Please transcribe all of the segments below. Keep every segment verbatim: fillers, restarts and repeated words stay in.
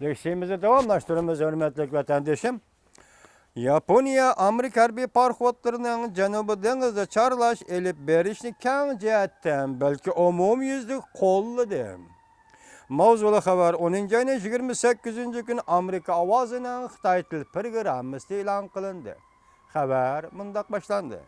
لېكسىيىمىزنى داۋاملاشتۇرىمىز، ھۆرمەتلىك ۋەتەندىشىم. ياپونىيە ئامېرىكا ھەربىي پاراخوتلىرىنىڭ جەنۇبىي دېڭىزدا چارلاش ئېلىپ بېرىشىنى كەڭ جەھەتتىن، بەلكى ئومۇميۈزلۈك قوللىدى. ماۋزۇلۇق خەۋەر. ئونىنچى ئاينىڭ يىگىرمە سەككىزىنچى كۈنى ئامېرىكا ئاۋازىنىڭ خىتاي تىل پىروگراممىسىدا ئېلان قىلىندى. خەۋەر مۇنداق باشلاندى.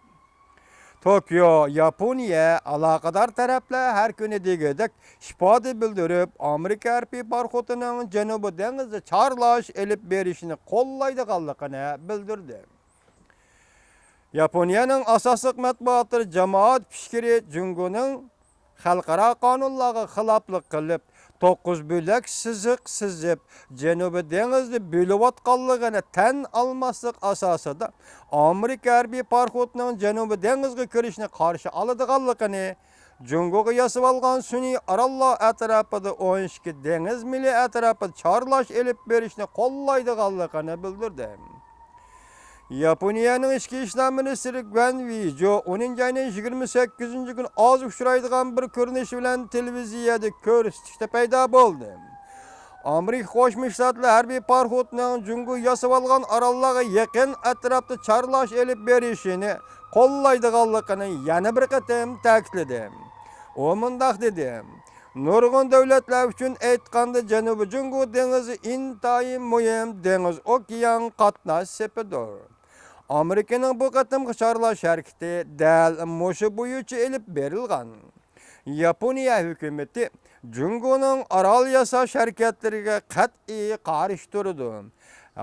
توكيو، ياپونىيە ئالاقىدار تەرەپلەر ھەر كۈنى دېگۈدەك ئىپادە بىلدۈرۈپ، ئامېرىكا ھەربىي پاراخوتىنىڭ جەنۇبىي دېڭىزدا چارلاش ئېلىپ بېرىشىنى قوللايدىغانلىقىنى بىلدۈردى. ياپونىيەنىڭ ئاساسلىق مەتبۇئاتلىرى جامائەت پىكرى جۇڭگونىڭ خەلقئارا قانۇنلارغا خىلاپلىق قىلىپ، توققۇز بۆلەك سىزىق سىزىپ، جەنۇبىي دېڭىزنى بۆلۈۋاتقانلىقىنى تەن ئالماسلىق ئاساسىدا، ئامېرىكا ھەربىي پاراخوتىنىڭ جەنۇبىي دېڭىزغا كىرىشىنى قارشى ئالىدىغانلىقىنى، جۇڭگوغا ياسىۋالغان سۈنئىي ئاراللار ئەتراپىدا ئون ئىككى دېڭىز مېلى ئەتراپىدا چارلاش ئېلىپ بېرىشنى قوللايدىغانلىقىنى بىلدۈردى. ياپونىيەنىڭ ئىچكى ئىشلار مىنىستىرى گۇەن ۋېيجۇ ئونىنچى ئاينىڭ يىگىرمە سەككىزىنچى كۈنى ئاز ئۇچرايدىغان بىر كۆرۈنۈش بىلەن تېلېۋىزىيەدە كۆرسىتىشتە پەيدا بولدى. ئامېرىكا قوشما شتاتلىرى ھەربىي پاراخوتنىڭ جۇڭگو ياسىۋالغان ئاراللارغا يېقىن ئەتراپتا چارلاش ئېلىپ بېرىشىنى قوللايدىغانلىقىنى يەنە بىر قېتىم تەكىتلىدى. ئۇ مۇنداق دېدى: نۇرغۇن دۆلەتلەر ئۈچۈن ئېيتقاندا، جەنۇبىي جۇڭگو دېڭىزى ئىنتايىن مۇھىم دېڭىز ئوكيان قاتناش سېپىدۇر. ئامېرىكىنىڭ بۇ قېتىمقى چارلاش ھەرىكىتى دەل مۇشۇ بويىچە ئېلىپ بېرىلغان. ياپونىيە ھۆكۈمىتى جۇڭگونىڭ ئارال ياساش ھەرىكەتلىرىگە قەتئىي قارشى تۇرىدۇ.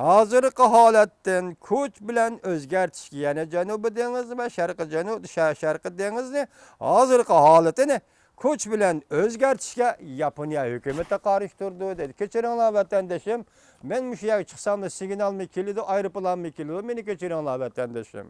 ھازىرقى ھالەتتىن كۈچ بىلەن ئۆزگەرتىشكە، يەنى جەنۇبىي دېڭىز ۋە شەرقىي جەنۇ-، شە-، شەرقىي دېڭىزنى ھازىرقى ھالىتىنى كۈچ بىلەن ئۆزگەرتىشكە ياپونىيە ھۆكۈمىتى قارشى تۇرىدۇ، دېدى. كەچۈرۈڭلار، ۋەتەندىشىم. مەن مۇشۇ يەرگە چىقساملا سىگنالمۇ كېلىدۇ، ئايروپىلانمۇ كېلىدۇ. مېنى كەچۈرۈڭلار، ۋەتەندىشىم.